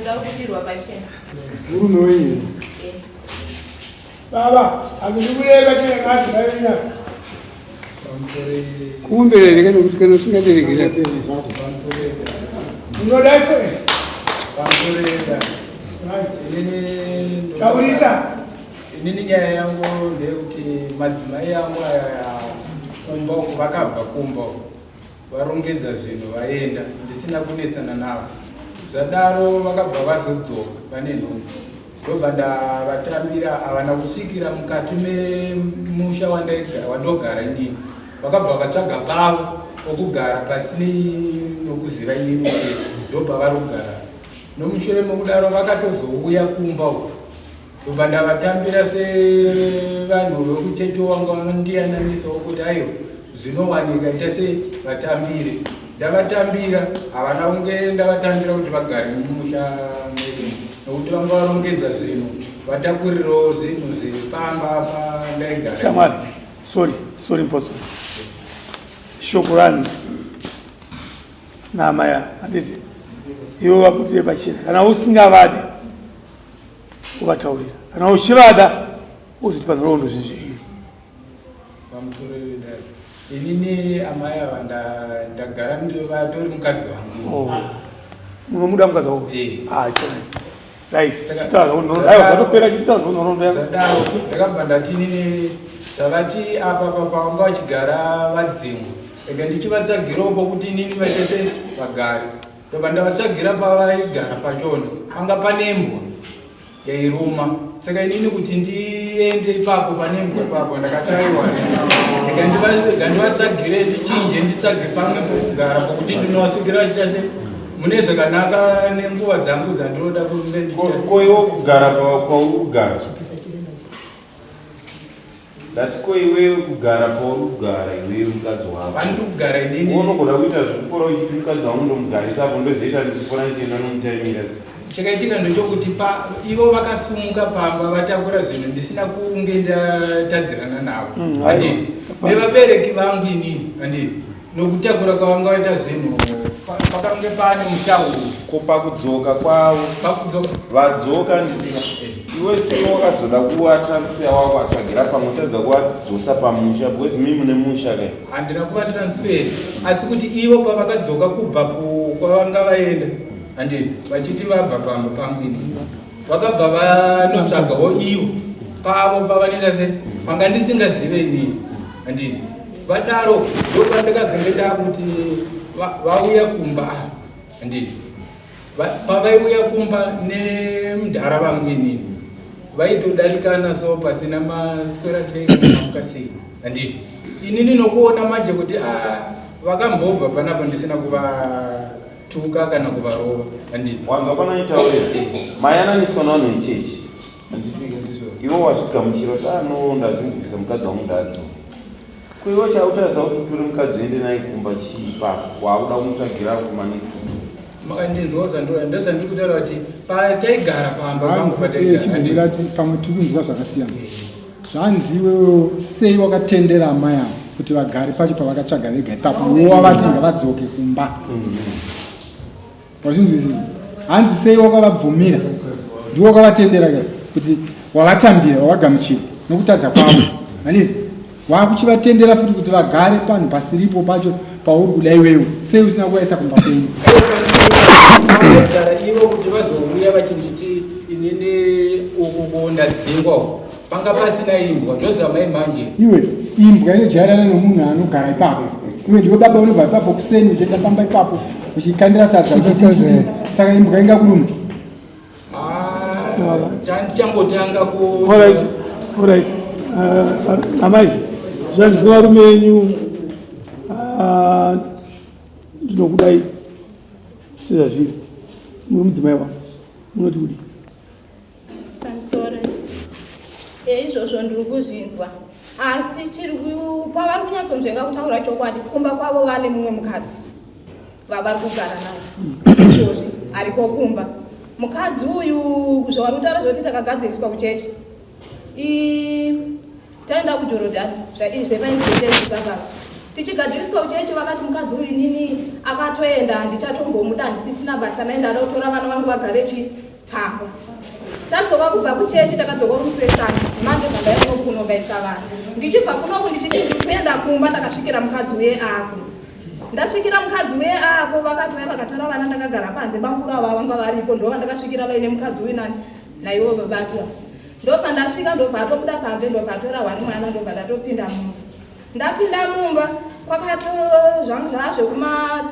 Ndoda kuputirwa pachena. Murume wenyu. Baba, hazvidi kureva chena madzimai venyu. Kuumberere kana kuti kana usingaderekera. Unoda sei? Taurisa. Inini nyaya yangu ndeyekuti madzimai yangu aya kumba uku vakabva kumba uku varongedza zvinhu vaenda ndisina kunetsana navo. Zvadaro vakabva vazodzoka vane nhumbu ndobva ndavatambira havana kusvikira mukati memusha wandogara inini vakabva vatsvaga pavo pokugara pasine nokuziva inini kuti ndopavari kugara nomushure mokudaro vakatozouya kumba uku Ndobva ndavatambira sevanhu vekuchechi wanga vanondiyananisawo kuti aiwa zvinowanika ita sei vatambire. Ndavatambira havana kunge ndavatambira kuti vagare mumusha medu nokuti vanga varongedza zvinhu vatakurirawo zvinhu zvepamba pandaigara. Shamwari, sorry, sorry mposo. Shoko ranzi naamai ava handiti ivo vaputire pachena kana usingavade uvataurira kana uchivada uzotipa nhoroondo zhinji iyi pamusoro vedare inini amai ava ndagara vatori mukadzi wangu oh. unomuda mukadzi wako eh. ah, right zvadopera chitaura nhoroondo yako zvadaro ndakabva ndati inini zvavati apa papa vanga vachigara vadzimwa ega ndichivatsvagirawo pokuti inini vaite se vagare Ndobva ndavatsvagira pavaigara pachona panga pane mbwa yairuma saka inini kuti ndiende ipapo pane mbwa ipapo ndakataiwa ndivatsvagire ndichinje nditsvage pamwe pokugara pokuti ndinovasvikira vachiita se mune zvakanaka nenguva dzangu dzandinoda kunge ko iwo kugara kwauri kugara Ndati ko iwewe kugara pauri kugara iwewe mukadzi wako. Pandiri kugara inini. Unogona kuita zvekupora uchiti mukadzi wangu ndomugarisa apo ndozoita ndichipora ndichienda nomutaimira. Chakaitika ndechokuti pa ivo vakasumuka pamba vatakura zvinhu ndisina kunge ndatadzirana navo. Handiti nevabereki vangu inini handiti nokutakura kwavanga vaita zvinhu pakange pane mutauro ko pakudzoka kwavo vadzoka nditi iwe sei wakazoda kuvatransfer wako atsvagira pamwe utadza kuvadzosa pamusha because mii mune musha ke handina kuvatransfer asi kuti ivo pavakadzoka kubva kwavanga vaenda handiti vachiti vabva pamba pangu ini vakabva vanotsvagawo ivo pavo pavanoenda se panga ndisingazive inini handiti vadaro ndopandakazenge ndakuti vauya kumba handiti pavaiuya kumba nemudhara vangu inini vaitodarikana so pasina maswera sei kana sei handiti inini nokuona manje kuti ah, vakambobva panapa ndisina kuvatuka kana kuvarova handiti wanzwa panoitaure mayananiswa navanhu vechechi handiti iwe wazvigamuchira kuti ano ah, ndazvinzwisa mukadzi wangu ndadzo Ko iwe chautadza kuti utore mukadzi uende naye kumba chii ipapo waakuda kumutsvagira kumanikiti Makandinzwa zvandura ndozvandiri kutaura kuti pataigara pamba pangu Hanzi, eh, pataigara chimbomira ti pamwe tiri kunzwa zvakasiyana zvanzi iwewe sei wakatendera amai avo kuti vagare pacho pavakatsvaga vega ipapo iwe wavati ngavadzoke kumba Wazvinzwisisa? Hanzi sei wakavabvumira? Ndiwe wakavatendera ka kuti wavatambira, wavagamuchira nokutadza kwavo. Handiti? Wakuchivatendera futi kuti vagare panhu pasiripo pacho pauri kuda iwewe. Sei usina kuvaisa kumba kwenyu? Vaigara ivo kuti vazouya vachinditi inini uku ndadzingwa uku panga pasina imbwa ndozvamai manje Iwe imbwa inojairana nomunhu anogara ipapo. Iwe ndiwe baba unobva ipapo kuseni uchienda pamba ipapo uchikandira sadza uchidii. Saka imbwa ingakuruma. Ah, chandichangotanga ku Alright, alright. Amai, zvanzi nevarume venyu ah, ndinokudai sezvazviri muri mudzimai wangu munoti kudii? Pamusoro izvozvo ndiri kuzvinzwa asi chiri pavari kunyatsonzvenga kutaura chokwadi kumba kwavo vane mumwe mukadzi vavari kugara naye izvozvi ariko kumba mukadzi uyu zvavari kutaura zvoti takagadziriswa kuchechi taenda kujorodhani zvepainzvetezvibaba. Tichigadziriswa kuchechi vakati mukadzi uyu inini akatoenda handichatombomuda handisisina basa naye ndada kutora vana vangu vagare chi pamba. Tadzoka kubva kuchechi takadzoka musi weSunday manje ndandaya kuno kunobaisa vana. Ndichibva kunoku ndichiti ndiri kuenda kumba ndakasvikira mukadzi uye ako. Ndasvikira mukadzi uye ako vakatouya vakatora vana ndakagara panze bamkuru ava vanga varipo ndova ndakasvikira vaine mukadzi uyu nani naivo vabatwa. Ndobva ndasvika ndobva atobuda panze ndobva atora one mwana ndobva ndatopinda mumba. Ndapinda mumba kwakato zvangu zvazvekuma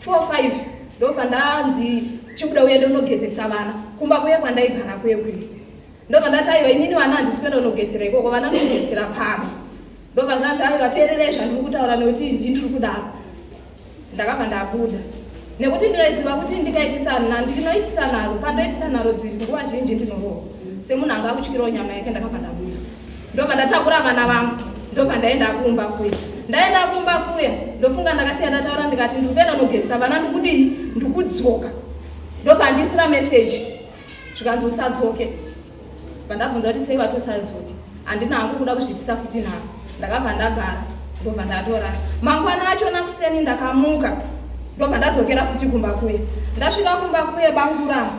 4 5 ndobva ndanzi chibuda uende unogezesa vana kumba kuye kwandaigara kuye kuye. Ndobva ndati aiwa inini vana handisi kuenda unogezera ikoko vana ndinogezera pano. Ndobva zvanzi aiwa teererai zvandiri kutaura nekuti ndini ndiri kudaro. Ndakabva ndabuda nekuti ndinoziva kuti ndikaitisa ndinoitisa nharo pandoitisa nharo nguva zhinji ndinorohwa semunhu anga akutyirawo nyama yake. Ndakabva ndabuda ndobva ndatakura vana vangu ndobva ndaenda kumba kuya. Ndaenda kumba kuya ndofunga ndakasiya ndataura ndikati ndiri kuenda nogezesa vana ndikudii ndikudzoka. Ndobva ndisira meseji zvikanzi usadzoke. Vandabvunza kuti sei vati usadzoke, handina hangu kuda kuzviitisa futi nharo. Ndakabva ndagara ndobva ndatorara. Mangwana achona kuseni ndakamuka ndobva ndadzokera futi kumba kuya. Ndasvika kumba kuya bangura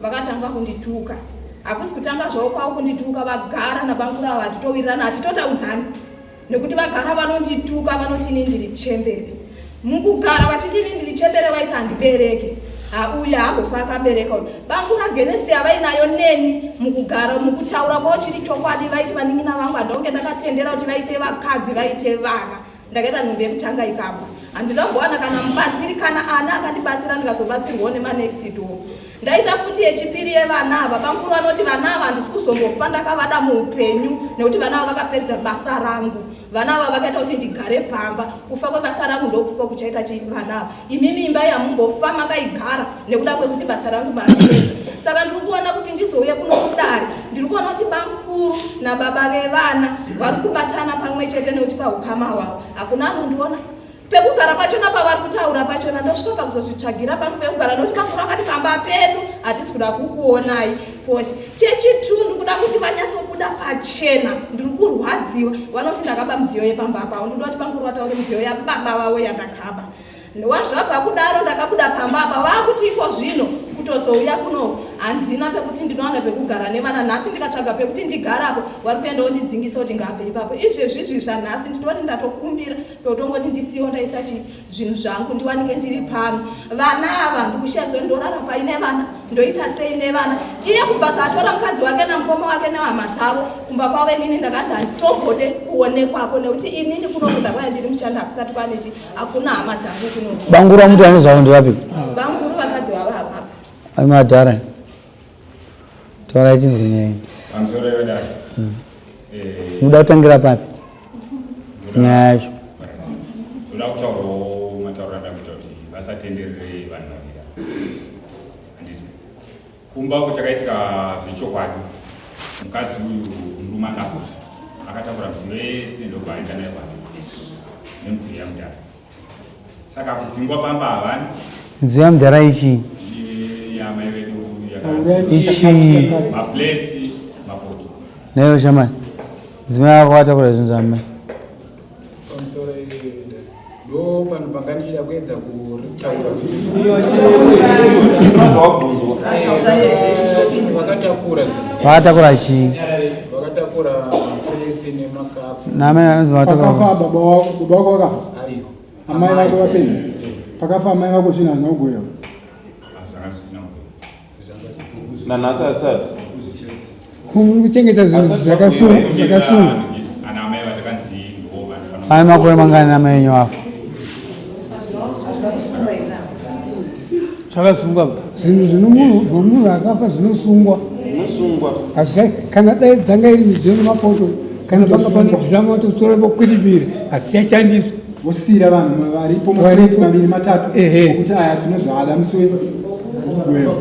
vakatanga kundituka. Hakusi kutanga zvavo kwavo kundituka, vagara nabangura ava hatitowirirana hatitotaudzani nekuti vagara vanondituka vanoti ini ndiri chembere. Mukugara vachiti ini ndiri chembere vaiti handibereke. Uyu haambofa akabereka uyu. Bangura Genesti yavainayo neni mukugara mukutaura kwavo chiri chokwadi vaiti vanin'ina vangu handonge ndakatendera kuti vaite vakadzi vaite vana. Ndakaita nhumbu yekutanga ikabva. Handina kumbowana kana mubatsiri kana ana akandibatsira ndikazobatsirwawo nemanext door. Ndaita futi yechipiri yevana ava. Bamkuru vanoti vana ava handisi kuzombofa ndakavada muupenyu nekuti vana ava vakapedza basa rangu. Vana ava vakaita kuti ndigare pamba. Kufa kwebasa rangu ndokufa kuchaita chi vana ava. Imimi imba yamumbofa makaigara nekuda kwekuti basa rangu maripedza. Saka ndiri kuona kuti ndizouya kuno kudare. Ndiri kuona kuti bamkuru nababa vevana vari kubatana pamwe chete nekuti paukama hwavo hakuna anondiona. Pekugara pachona pavari kutaura pachona ndosvika pakuzozvitsvagira pangu pekugara nekuti bamkuru vakati pamba pedu hatisi kuda kukuonai poshe. Chechitu ndikuda kuti vanyatsobuda pachena, ndiri kurwadziwa. Vanoti ndakaba midziyo yepamba pavo, ndinoda kuti bamkuru vataure midziyo yababa vavo yandakaba. Wazvabva kudaro ndakabuda pamba apa vakuti iko zvino kutozouya kuno handina pekuti ndinowana pekugara nevana. Nhasi ndikatsvaga pekuti ndigarapo vari kuenda vondidzingisa kuti ngabve ipapo. Izvezvi izvi zvanhasi nditori ndatokumbira pekutongoti ndisiyewo ndaisa zvinhu zvangu ndiwanike ndiri pano. Vana ava ndikushaya zvo ndorara pai nevana ndoita sei nevana. Iye kubva zvatora mukadzi wake namukoma wake nehama dzavo kumba kwavo inini ndakanzi handitombode kuonekwako nekuti inini kunoku ndakauya ndiri mushandi hakusati kwanechi hakuna hama dzangu kunoku. Banguru vamuti ane zvavo ndevapi? Banguru vakadzi vavo avapa. Ai madhara. Taurai tinzwe nyaya iyi. Pamusoro yodaro. Muda kutangira papi? Nyaya yacho. Ndoda kutaurawo matauro andakuita kuti vasatenderere vanhu vaviri. Handiti. Kumba uko chakaitika zvechokwadi. Mukadzi uyu murume akafa. Akatakura midziyo yese ndobva aenda nayo kwake. Nemidziyo yamudhara. Saka kudzingwa pamba havani. Midziyo yamudhara ichii? Yamai vedu Ichii? Mapleti, mapoto. Naiwe shamani. Mudzimai wako watakura zvinhu zvamai. Pamusoro ndo panhu panga ndichida kuedza kutaura kuti vakatakura zvinhu. Vakatakura chii? Vakatakura mapleti nemakapu. Namai vanzi vakatakura. Pakafa baba wako, baba wako vakafa? Aiwa. Amai vako vapenyu? Pakafa amai vako zvinhu hazvina kugovewa? Zvanga zvisina kugovewa. Nanhasi asati. Muri kuchengeta zvinhu zvakasungwa. Ana amai vatakanzi ndo vanhu Ane makore mangani amai enyu afa? Zvakasungwa. Zvinhu zvinomunhu zvomunhu akafa zvinosungwa. Zvinosungwa. Asi kana dai dzanga iri midziyo nemapoto kana panga pane zvanga vatotora vokwidibira hazvichashandiswa. Vosiira vanhu varipo mapleti maviri matatu okuti aya tinozoada musi wekugovewa.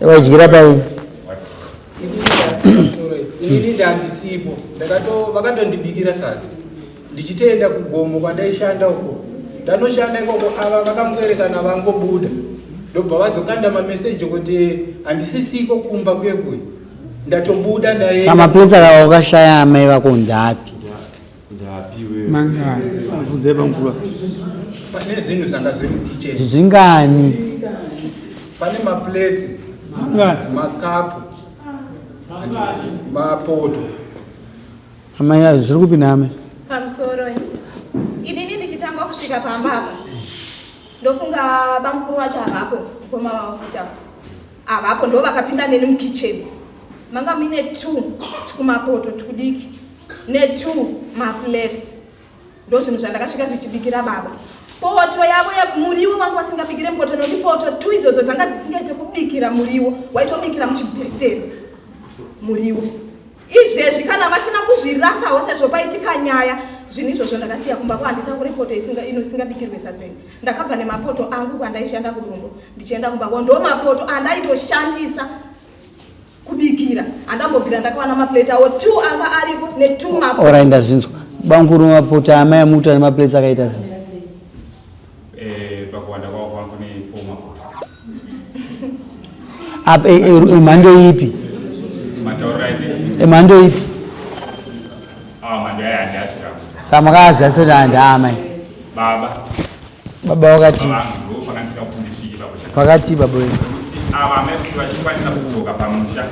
Waidyira pai? Inini ndandisipo, vakatondibikira sadza ndichitoenda kugomo kwandaishanda uko. Ndanoshanda ikoko ava vakangoerekana vangobuda ndobva vazokanda mameseji kuti handisisiko kumba kuye kuye. Ndatobuda ndaenda. Samaplates aka wakashaya amai vako ndapi? Abvunzai bamukuru. Pane zvinhu zvanga zviri mukicheni. Zvingani? Pane maplates, makapu, mapoto. Amai ayo zviri kupi naamai? Pamusoro inini ndichitanga kusvika pamba apa ndofunga bamukuru wacho havapo mukoma wavafuta havapo ndo vakapinda neni mukitchen manga muine two tumapoto tudiki netwo maplates ndozvinhu zvandakasvika zvichibikira baba poto yavo muriwo wangu wasingabikire mupoto nokuti poto two idzodzo dzanga dzisingaite kubikira muriwo waitobikira muchibheseni muriwo Izvezvi kana vasina kuzvirasawo sezvo paitika nyaya, zvinhu izvozvo ndakasiya kumba kwanditakure poto inosingabikirwe sadza ini. Ndakabva nemapoto angu kwandaishanda kuDombo ndichienda kumba kwavo, ndo mapoto andaitoshandisa kubikira. Handambobvira ndakawana maplate awo two anga ariko netwo mapoto. Alright, ndazvinzwa. Bamkuru mapoto amai amukuta nemaplates akaita sei? Eh, pakuwanda kwavo kwangu ne four mapoto. Apa eh, eh, mhando ipi? Matauriro aite. Mhando ipi? Ah, mhando yayo handiasira. Saka makaziva seti handi amai. Baba. Baba wakati. Baba vangu ndo pakandida kuti ndisvike ipapo. Pakati baba wenyu. Ava amai kuti vachikwanisa kudzoka pamusha.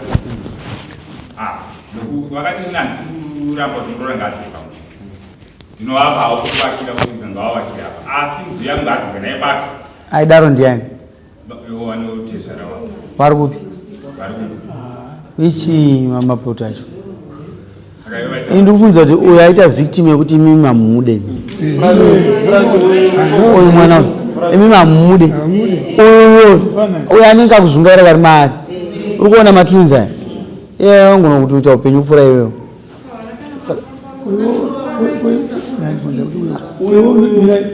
Ah, vakati ini handisi kuramba kuti muroora ngaadzoke pamusha. Ndinovapawo kuvakira kuti ngavavakire apa. Asi mudziyo yangu ngaadzoke naye bata. Aidaro ndiani? Ivo vanotezvara wavo. Vari kupi? Vari kupi? Ichii mapoto acho? Saka ivo vaita Ini ndikubvunza kuti uyu aita victim yekuti imimi mamude. Uyu mwana uyu imimi mamude. Uyu uyu anenge akuzungaira kari maari. Uri kuona matwins aya? Iye angona kuti uita upenyu kupfuura iwewe.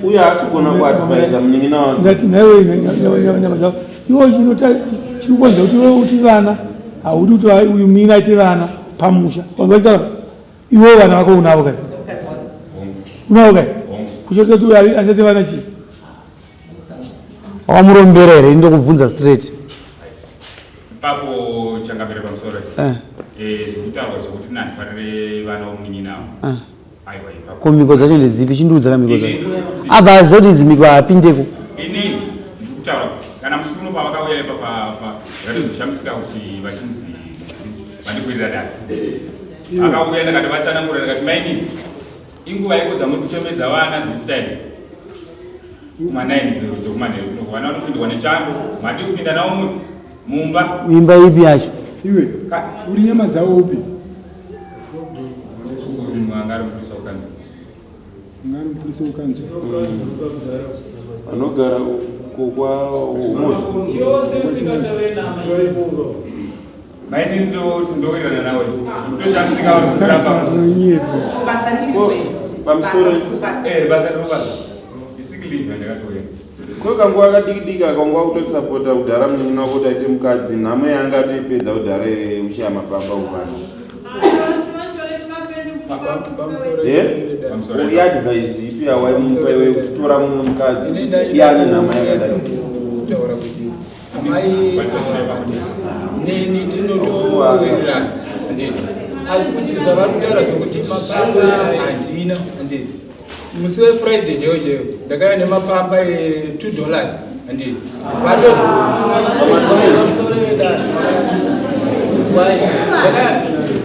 Uyo haasi kugona kuadvisa munin'ina wake. Ndati nhaiwe iwo chinokonza kuti iwe uti vana haudi kuti uyu munin'ina aite vana pamusha wanzwa iwe vana vako unavo kai unavo kai kuchototi kuti uyu asate vana chii Wakamurombera here ndokubvunza straight. Ipapo changamire pamusoro. Eh. Eh, zvekutaurwa zvekuti nandifarire vana vomunin'ina avo. Eh. Aiwa ipapo. Ko mhiko dzacho ndedzipi? Chindiudza ka mhiko dzacho. Abva aziva kuti idzi mhiko haapindeko. Inini ndiri kutaura kana musi uno pavakauya ipa pa pa ndatozoshamisika kuti vachinzi vandikwirira dare. Akauya ndakati vatsanangura ndakati mainini inguva iko dzamuri kuchemedza vana this time. Kuma9 dzeku-manheru kuno vana vanopindwa nechando madii kupinda navo mupi mumba. Imba ipi yacho? Iwe uri nyama dzavo upi? Anga ari mupurisa wekanzuru. Anga ari mupurisa wekanzuru. Anogara kwa Maini ndoti ndowirirana nawe. Ndoshamisika kuti kuramba. Pamusoro. Eh, basa ndiro basa. Isick leave ndakatouya. Ko kanguva kadiki diki akanguva kutosapota kudhara munin'ina wako kuti aite mukadzi nhamo yaanga atoipedza kudhara ushaya mapamba uvana. Eh? Iadvise ipi yawaimupa iwe kuti tora mumwe mukadzi iye ane nhamo yakadai? Kutaura kuti amai neni tinotowirirana handiti asi kuti zvavari kutaura zvokuti mapamba handina handiti musi wefriday chaiwo chaiwo ndakauya nemapamba e2 dollars handiti vato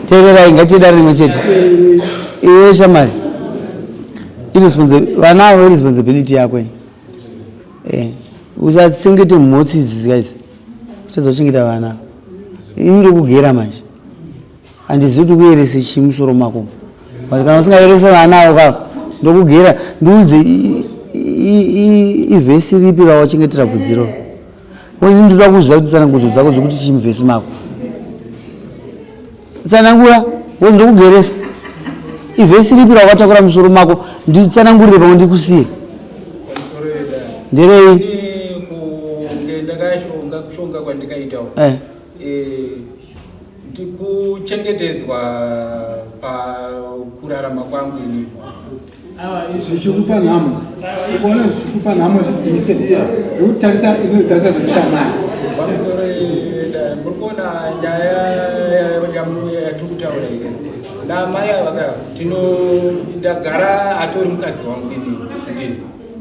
Teererai ngatiite rimwe chete. Iwe shamari. Vana avo irresponsibility yako iyi. Eh, usachengete mhotsi idzi guys. Kutadza kuchengeta vana. Ini ndokugera manje. Handizivi kuti kuyerese chii musoro mako. But kana usingayerese vana avo ka ndokugera ndiudze ivhesi ripi rawachengetera bvudzi iroro. Wonzi ndinoda kuziva kuti tsanangudzo dzako dzekuti chii muvhesi mako. Tsanangura wonzi ndokugeresa. Ivhesi ripi rawakatakura musoro mako nditsanangurire pamwe ndikusiye. Nderei? Kunge ndakashonga kushonga kwandikaitawo. Eh. Eh, ndikuchengetedzwa pakurarama kwangu ini. Zvichikupa nhamo. Ukaona zvichikupa nhamo zvibvise. Nekuti tarisa inotarisa zvekuita amai. Pamusoro muri kuona nyaya yatiri kutaura iyi namai ava ka tino ndagara atori mukadzi wangu ini ndini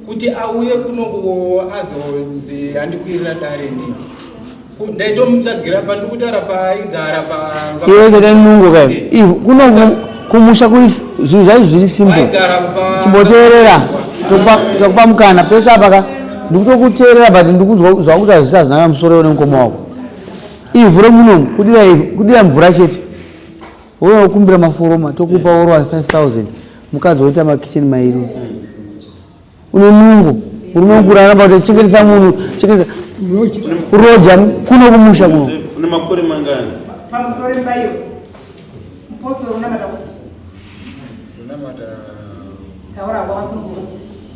kuti auye kunoku azonzi andikwirira dare inini ndaitomutsvagira pandikutaura paaigara pa iwe usaita nungo kai Iv- kuno kumusha kuri zvinhu zvacho zviri simple chimboteerera tokupa tokupa mukana pese apa ka ndikutokuteerera but ndikunzwa zvakuti hazvisi hazina musoro iwe nemukoma wako ivhu remunomu kudira ivhu- kudira mvura chete wouya wokumbira maforoma tokupa worwa 5000 mukadzi woita makicheni mairi une nungo murume mukuru aramba kuti chengetesa munhu chengetesa kuroja kuno kumusha kuno une makore mangani pamusoro imba iyo mupostori unamata kuti ndonamata taura kwakasungura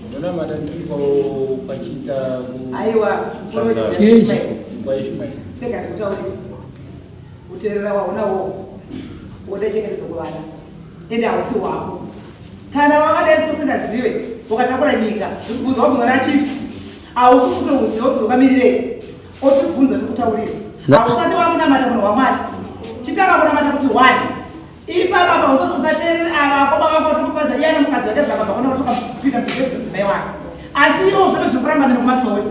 ndonamata ndiri pachitsa aiwa Chechi. kwaishmaeri sega ndikutaure uterera waunawo woda chengetedzo kuvana ende hausi hwako kana wakadai usingazive ukatakura nyika ndikubvunza wabvunza nachief hausi kutouziva kuti ukamirirei otibvunza tikutaurire hausati wakunamata munhu wamwari chitanga kunamata kuti one ipapa pausati usateerera ava akoma vako tokupadza iye ane mukadzi wake zvakabva kona kutoka kupinda mudzimai wake asi ivo zvove zvekuramba nekumasowe.